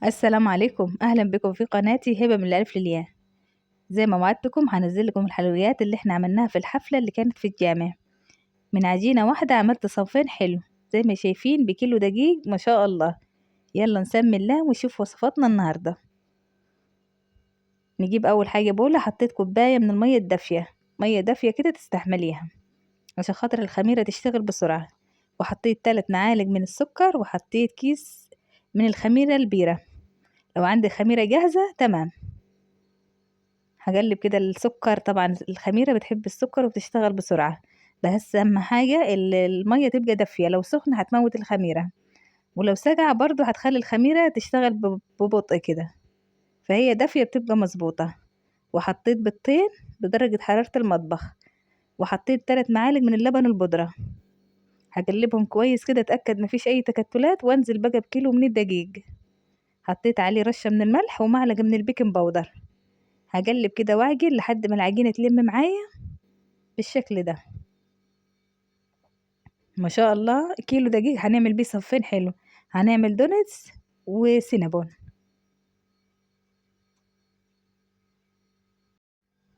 السلام عليكم، اهلا بكم في قناتي هبه من الالف للياء. زي ما وعدتكم هنزل لكم الحلويات اللي احنا عملناها في الحفلة اللي كانت في الجامع. من عجينه واحدة عملت صنفين حلو زي ما شايفين بكيلو دقيق ما شاء الله. يلا نسمي الله ونشوف وصفاتنا النهارده. نجيب اول حاجة بوله، حطيت كوباية من المية الدافيه، مية دافيه كده تستحمليها عشان خاطر الخميره تشتغل بسرعة. وحطيت 3 معالق من السكر، وحطيت كيس من الخميره البيره، لو عندك خميره جاهزة تمام. هقلب كده السكر، طبعا الخميره بتحب السكر وبتشتغل بسرعة، بس اهم حاجة المية تبقى دافيه، لو سخنة هتموت الخميره، ولو ساقعه برضو هتخلي الخميره تشتغل ببطء كده، فهي دافيه بتبقى مظبوطة. وحطيت بيضتين بدرجة حرارة المطبخ، وحطيت 3 معالق من اللبن البودره. هقلبهم كويس كده اتاكد مفيش اي تكتلات، وانزل بقى بكيلو من الدقيق. حطيت عليه رشه من الملح ومعلقة من البيكنج باودر. هقلب كده واعجن لحد ما العجينة تلم معايا بالشكل ده. ما شاء الله كيلو دقيق هنعمل بيه صفين حلو، هنعمل donuts وسينابون.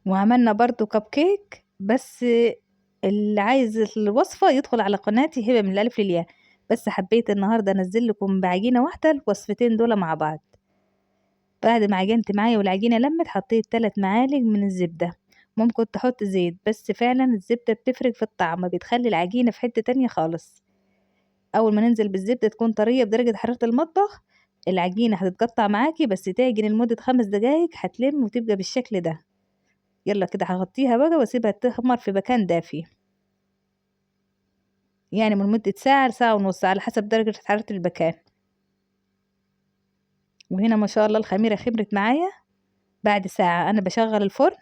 وعملنا برضو كب كيك، بس اللي عايز الوصفة يدخل على قناتي هبه من الالف للياء. بس حبيت النهارده انزل لكم بعجينه واحدة الوصفتين دول مع بعض. بعد ما عجنت معايا والعجينه لمت، حطيت 3 معالق من الزبدة، ممكن تحط زيت بس فعلا الزبدة بتفرق في الطعم، بتخلي العجينة في حتة تانية خالص. اول ما ننزل بالزبده تكون طرية بدرجة حرارة المطبخ، العجينة هتتقطع معاكي، بس تعجن لمدة 5 دقايق هتلم وتبقى بالشكل ده. يلا كده هغطيها بقى واسيبها تخمر في مكان دافي، يعني من مدة ساعة لساعة ونص على حسب درجة حرارة المكان. وهنا ما شاء الله الخميرة خمرت معايا. بعد ساعة أنا بشغل الفرن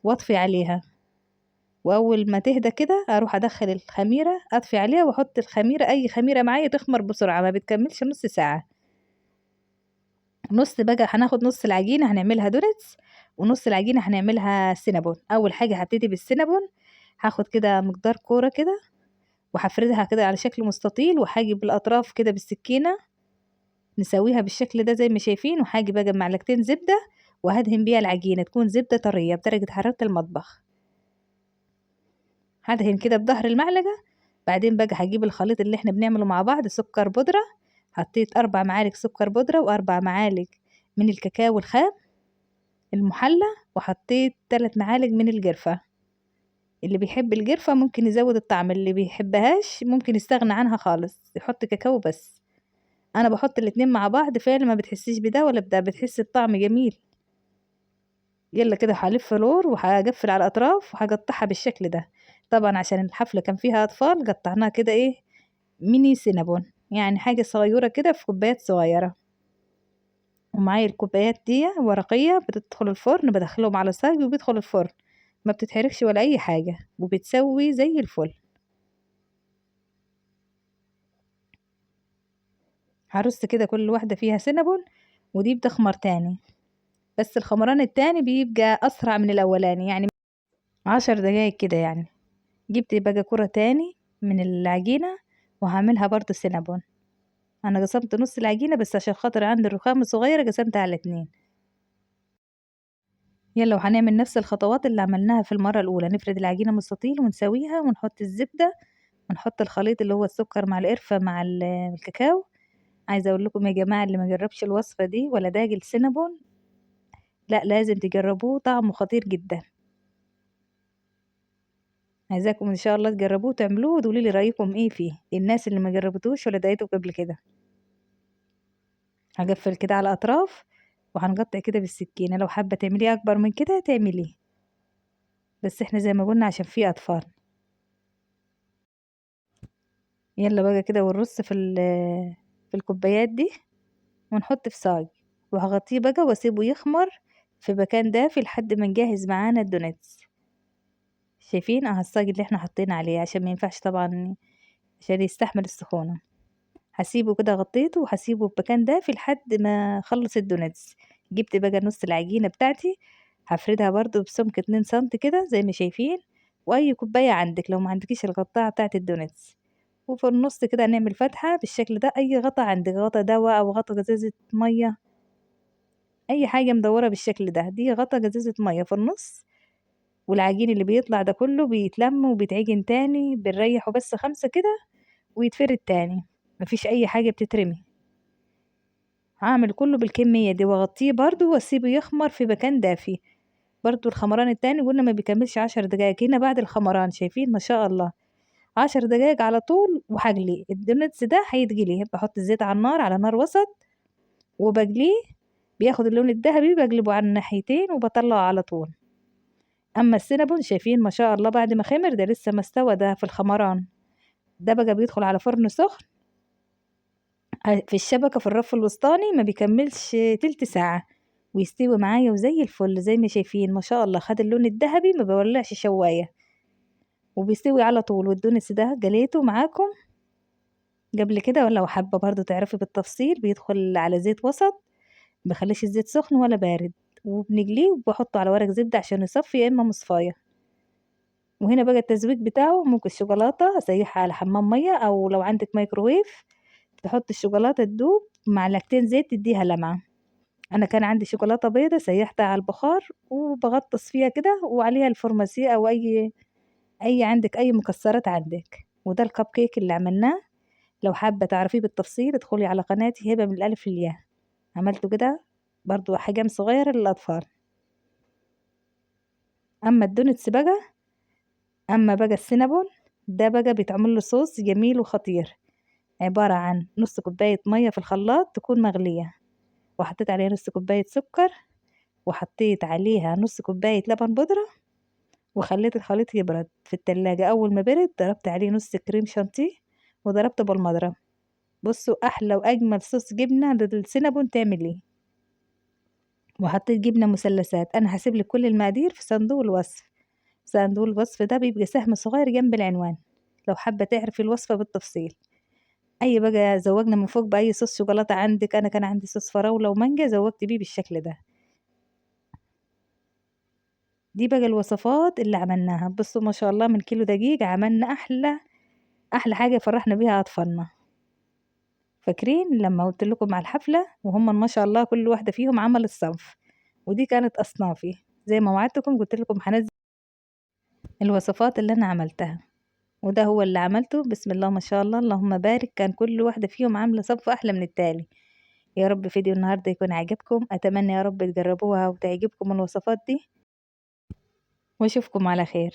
واطفي عليها، وأول ما تهدى كده أروح أدخل الخميرة، أطفي عليها وأحط الخميرة، أي خميرة معايا تخمر بسرعة، ما بتكملش نص ساعة. نص بقى هناخد نص العجينة هنعملها donuts، ونص العجينة هنعملها سينابون. أول حاجة هبتدي بالسينابون، هاخد كده مقدار كورة كده وهفردها كده على شكل مستطيل، وهاجي بالأطراف كده بالسكينة نسويها بالشكل ده زي ما شايفين. وهاجي بقى بمعلقتين زبدة وهدهن بيها العجينة، تكون زبدة طرية بدرجة حرارة المطبخ. هدهن كده بظهر المعلقة. بعدين بقى هجيب الخليط اللي احنا بنعمله مع بعض، سكر بودرة، حطيت 4 معالق سكر بودرة و4 معالق من الكاكاو الخام المحلى، وحطيت 3 معالق من القرفة. اللي بيحب القرفة ممكن يزود الطعم، اللي بيحبهاش ممكن يستغنى عنها خالص، يحط كاكاو بس. انا بحط الاتنين مع بعض، فعلا ما بتحسيش بده ولا بده، بتحس الطعم جميل. يلا كده هلف لور وهقفل على الاطراف وهقطعها بالشكل ده. طبعا عشان الحفلة كان فيها اطفال قطعناها كده ايه ميني سينابون، يعني حاجة صغيرة كده في كوبايات صغيرة. ومعايا الكوبايات دي ورقية بتدخل الفرن، بدخلهم على صاج وبيدخل الفرن، ما بتتحرقش ولا اي حاجة، وبتسوي زي الفل. هرص كده كل واحدة فيها سينابون، ودي بتخمر تاني، بس الخمران التاني بيبقى اسرع من الاولاني، يعني 10 دقايق كده. جبت بقى كرة تاني من العجينة وهعملها برضو سينابون. انا قسمت نص العجينة بس عشان خاطر عندي الرخام الصغيرة قسمتها على 2. يلا وهنعمل نفس الخطوات اللي عملناها في المرة الاولى، نفرد العجينة مستطيل ونسويها ونحط الزبدة ونحط الخليط اللي هو السكر مع القرفة مع الكاكاو. عايزة اقول لكم يا جماعة اللي ما جربش الوصفة دي ولا داق السينابون، لا لازم تجربوه، طعمه خطير جدا. عايزاكم ان شاء الله تجربوه وتعملوه وتقولوا لي رايكم ايه فيه، للناس اللي ما جربتوش ولا دقيته قبل كده. هقفل كده على الاطراف وهنقطع كده بالسكينة، لو حابة تعمليه اكبر من كده تعمليه، بس احنا زي ما قلنا عشان فيه اطفال. يلا بقى كده ونرص في الكوبايات دي ونحط في صاج، وهغطيه بقى واسيبه يخمر في مكان دافي لحد ما نجهز معانا الدوناتس. شايفين اهو الصاج اللي احنا حاطين عليه عشان ما ينفعش طبعا، عشان يستحمل السخونه. هسيبه كده غطيته وهسيبه في مكان دافي لحد ما اخلص الدوناتس. جبت بقى نص العجينة بتاعتي، هفردها برضو بسمك 2 سنتي كده زي ما شايفين، واي كوباية عندك لو ما عندكيش الغطاعه بتاعت الدوناتس. وفي النص كده هنعمل فتحة بالشكل ده. أي غطا عندك، غطا دواء أو غطا جزازة مية، أي حاجة مدورة بالشكل ده، دي غطا جزازة مية في النص. والعجين اللي بيطلع ده كله بيتلم وبيتعجن تاني، بنريحه بس 5 كده ويتفرد تاني، مفيش أي حاجة بتترمي. هعمل كله بالكمية دي واغطيه برضو واسيبه يخمر في مكان دافي. برضو الخمران التاني قلنا ما بيكملش 10 دقايق. هنا بعد الخمران شايفين ما شاء الله 10 دقايق على طول وهقليه. الدونتس ده هيتقلي، بحط الزيت على النار على نار وسط وبقليه، بياخد اللون الذهبي، بقلبه على الناحيتين وبطلعه على طول. اما السينابون شايفين ما شاء الله بعد ما خمر ده لسه ما استوى، ده في الخمران ده بقى بيدخل على فرن سخن في الشبكة في الرف الوسطاني، ما بيكملش تلت ساعة ويستوي معايا وزي الفل. زي ما شايفين ما شاء الله خد اللون الذهبي، ما بولعش شواية وبيستوي على طول. والدونتس ده جليته معاكم قبل كده، ولا لو حابة برضو تعرفي بالتفصيل، بيدخل على زيت وسط، ما بخليش الزيت سخن ولا بارد، وبنجليه وبحطه على ورق زبدة عشان يصفي يا إما مصفاية. وهنا بقى التزويق بتاعه، ممكن الشوكولاتة أسيحها على حمام مية، أو لو عندك مايكروويف تحط الشوكولاتة تدوب معلقتين زيت تديها لمعة. أنا كان عندي شوكولاتة بيضة سيحتها على البخار وبغطس فيها كده، وعليها الفرماسية أو أي عندك أي مكسرات عندك. وده الكب كيك اللي عملناه، لو حابة تعرفيه بالتفصيل ادخلي على قناتي هبة من الألف للياء، عملته كده برضو حجم صغير للأطفال. أما الدونتس بقى، أما بقى السينابون ده بقى بيتعمل له صوص جميل وخطير، عبارة عن نص كوباية مية في الخلاط تكون مغلية، وحطيت عليها نص كوباية سكر، وحطيت عليها نص كوباية لبن بودرة، وخليت الخليط يبرد في التلاجة. أول ما برد ضربت عليه نص كريم شانتيه وضربته بالمضرب. بصوا أحلى وأجمل صوص جبنة للسينابون تعمليه. وحطيت جبنة مثلثات. أنا هسيب لك كل المقادير في صندوق الوصف، صندوق الوصف ده بيبقى سهم صغير جنب العنوان لو حابة تعرفي الوصفة بالتفصيل. أي بقى زوجنا من فوق بأي صوص شوكولاتة عندك، أنا كان عندي صوص فراولة ومانجا زوجت بيه بالشكل ده. دي بقى الوصفات اللي عملناها. بصوا ما شاء الله من كيلو دقيق عملنا أحلى حاجة فرحنا بيها أطفالنا. فاكرين لما قلت لكم على الحفلة وهم ما شاء الله كل واحدة فيهم عملت صنف، ودي كانت أصنافي زي ما وعدتكم، قلت لكم هنزل الوصفات اللي أنا عملتها، وده هو اللي عملته. بسم الله ما شاء الله اللهم بارك، كان كل واحدة فيهم عاملة صنف أحلى من التالي. يا رب فيديو النهاردة يكون عجبكم، أتمنى يا رب تجربوها وتعجبكم الوصفات دي، وأشوفكم على خير.